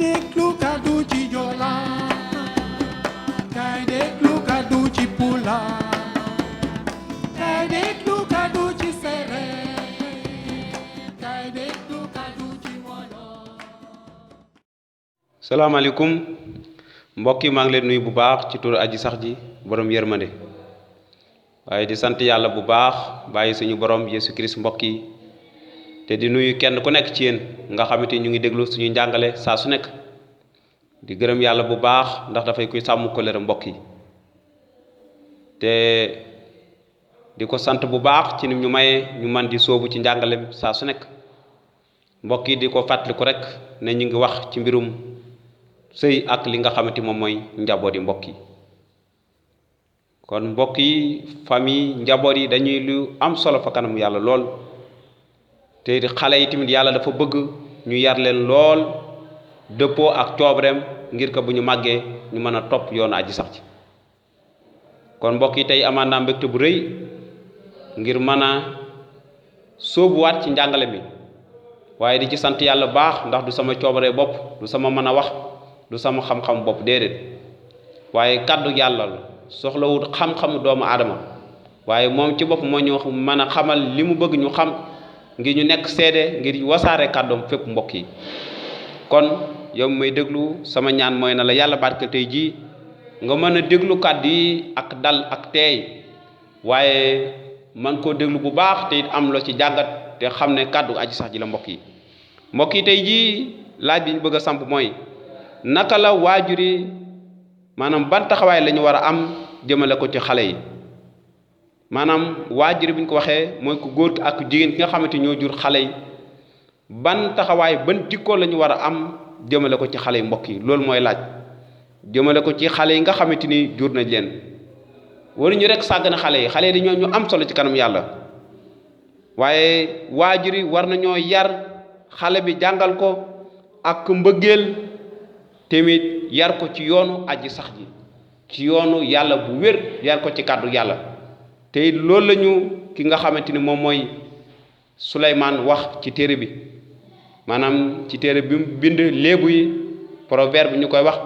déglu kàddu ci Joola kay déglu kàddu ci Pulaar kay déglu kàddu ci Séeréer kay déglu kàddu ci Wolof. salaamaaleykum mbokk yi maa ngi leen nuyu bu baax ci turu aji sax ji borom yërmande waaye di sant yàlla bu baax bàyyi suñu borom Yesu Christ mbokk yi te di nuyu kenn ku nekk ci yéen nga xamante ñu ngi déglu suñu njàngale saa su nekk di gërëm yàlla bu baax ndax dafay kuy sàmm kóllëre mbokk yi te di ko sant bu baax ci ni ñu mayee ñu man di sóobu ci njàngale bi saa su nekk mbokk yi di ko fàttaliku rek ne ñu ngi wax ci mbirum sëy ak li nga xamante moom mooy njaboot yi mbokk yi kon mbokk yi famille njaboot yi dañuy lu am solo fa kanam yàlla lool te xale yi tamit yàlla dafa bëgg ñu yar leen lool dëppoo ak coobareem ngir ko bu ñu màggee ñu mën a topp yoonu aji sax ci kon mbokk yi tey amaan naa mbégte bu rëy ngir mën a sóobuwaat ci njàngale mi waaye di ci sant yàlla baax ndax du sama coobaree bopp du sama mën a wax du sama xam-xam bopp déedéet waaye kàddu yàlla la soxlawut xam-xamu doomu aadama waaye moom ci bopp moo ñu mën a xamal li mu bëgg ñu xam ngir ñu nekk seede ngir wasaare kàddoom fépp mbokk yi kon yow may déglu sama ñaan mooy na la yàlla barke tey jii nga mën a déglu kàddu yi ak dal ak teey waaye man koo déglu bu baax te it am loo ci jàngat te xam ne kàddu aji sax ji la mbokk yi tey jii laaj bi ñu bëgg a samp mooy naka la waajur yi maanaam ban taxawaay la ñu war a am jëmale ko ci xale yi maanaam waajur bi ñu ko waxee mooy ku góor ak jigéen ki nga xamante ñoo jur xale yi ban taxawaay ban tikkoo la ñu war a am jëmale ko ci xale yi mbokk yi loolu mooy laaj jëmale ko ci xale yi nga xamante ni jur nañ leen waruñu rek sàgg na xale yi dañoo ñu am solo ci kanam yàlla waaye waajur yi war nañoo yar xale bi jàngal ko ak mbëggeel tamit yar ko ci yoonu aji sax ji ci yoonu yàlla bu wér yar ko ci kàddu yàlla te loolu la ñu ki nga xamante ni moom mooy Suleymaan wax ci téere bi maanaam ci téere bi mu bind léebu yi proverbe bi ñu koy wax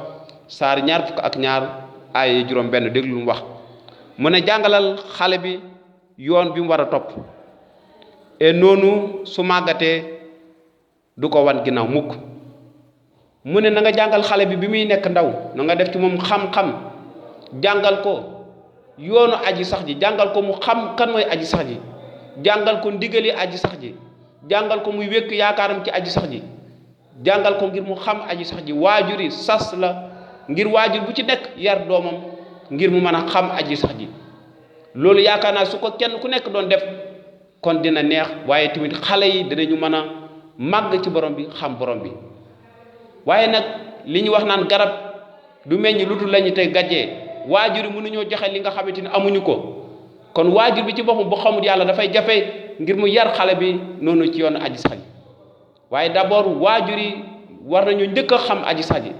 saar 22 ay juróom benn déglu lu mu wax mu ne jàngalal xale bi yoon bi mu war a topp et noonu su màggatee du ko wan ginnaaw mukk mu ne na nga jàngal xale bi muy nekk ndaw na nga def ci moom xam-xam jàngal ko yoonu aji sax ji jàngal ko mu xam kan mooy aji sax ji jàngal ko ndigali aji sax ji jàngal ko muy wékk yaakaaram ci aji sax ji jàngal ko ngir mu xam aji sax ji waajur yi sas la ngir waajur bu ci nekk yar doomam ngir mu mën a xam aji sax ji loolu yaakaar naa su ko kenn ku nekk doon def kon dina neex waaye tamit xale yi dinañu mën a màgg ci borom bi xam borom bi waaye nag li ñu wax naan garab du meññ lu dul la ñu tey gàjjee waajur yi mënuñoo joxe li nga xamante ni amuñu ko kon waajur bi ci boppam bu xamul yàlla dafay jafe ngir mu yar xale bi noonu ci yoonu aji sax ji waaye d'abord waajur yi war nañu njëkk a xam aji sax ji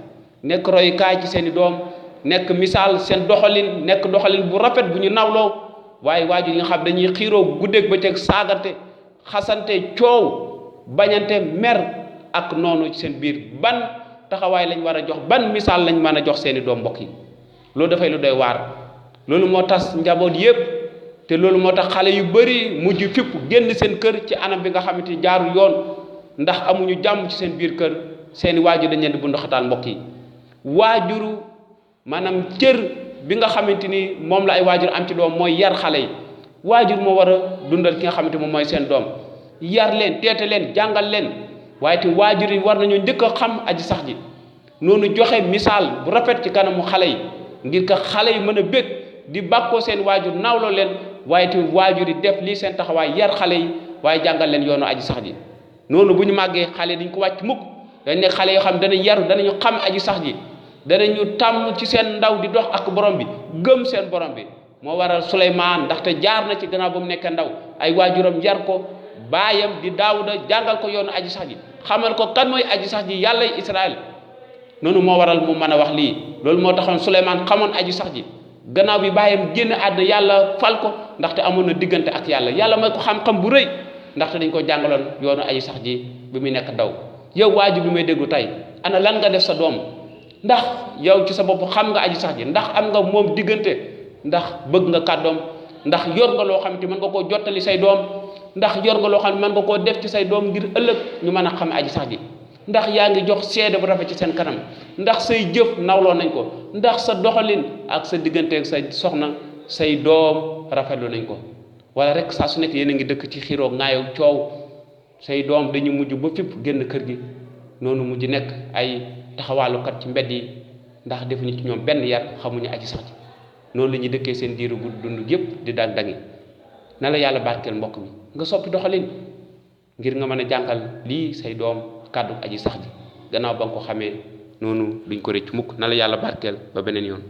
nekk royukaay ci seeni doom nekk misaal seen doxalin nekk doxalin bu rafet bu ñu nawloo waaye waajur yi nga xam dañuy xiiroo guddeeg bëccëg saagante xasante coow bañante mer ak noonu ci seen biir ban taxawaay lañ war a jox ban misaal lañ mën a jox seeni doom mbokk yi loolu dafay lu doy waar loolu moo tas njaboot yépp te loolu moo tax xale yu bari mujj fipp génn seen kër ci anam bi nga xamante ni jaarul yoon ndax amuñu jàmm ci seen biir kër seeni waajur dañ leen di bundu xataal mbokk yi waajuru maanaam cër bi nga xamante ni moom la ay waajur am ci doom mooy yar xale yi waajur moo war a dundal ki nga xamante moom mooy seen doom yar leen teete leen jàngal leen waaye te waajur yi war nañu njëkk a xam aji sax ji noonu joxe misaal bu rafet ci kanamu xale yi ngir ka xale yi mën a bég di bàkkoo seen waajur nawloo leen waaye te waajur yi def lii seen taxawaay yar xale yi waaye jàngal leen yoonu aji sax ji noonu bu ñu màggee xale dañ ko wàcc mukk dañ ne xale yoo xam danañ yaru danañu xam aji sax ji danañu tàmm ci seen ndaw di dox ak borom bi gëm seen borom bi moo waral Suleymaan ndaxte jaar na ci gannaaw ba mu nekk ndaw ay waajuram yar ko baayam di Daawuda jàngal ko yoonu aji sax ji xamal ko kan mooy aji sax ji yàlla Israël noonu moo waral mu mën a wax lii loolu moo taxoon Suleymaan xamoon aji sax ji gannaaw bi baayam génn àdduna yàlla fal ko ndaxte amoon na diggante ak yàlla may ko xam-xam bu rëy ndaxte dañ ko jàngaloon yoonu aji sax ji bi muy nekk ndaw yow waajur bi may déglu tey ana lan nga def sa doom ndax yow ci sa bopp xam nga aji sax ji ndax am nga moom diggante ndax bëgg nga kàddoom ndax yor nga loo xam te mën nga koo jottali say doom ndax yor nga loo xam ne mën nga koo def ci say doom ngir ëllëg ñu mën a xam aji sax ji ndax yaa ngi jox seede bu rafet ci seen kanam ndax say jëf nawloo nañ ko ndax sa doxalin ak sa diggante ak say soxna say doom rafetlu nañ ko wala rek saa su nekk yéen a ngi dëkk ci xiroo ŋaayoo coow say doom dañu mujj ba fépp génn kër gi noonu mujj nekk ay taxawaalukat ci mbedd yi ndax defuñu ci ñoom benn yar xamuñu aji sax ji noonu la ñuy dëkkee seen diiru gu dund yépp di dang-dangi na la yàlla barkeel mbokk mi nga soppi doxalin ngir nga mën a jàngal lii say doom kàddu aji sax ji gannaaw ba nga ko xamee noonu duñ ko rëcc mukk na la yàlla barkeel ba beneen yoon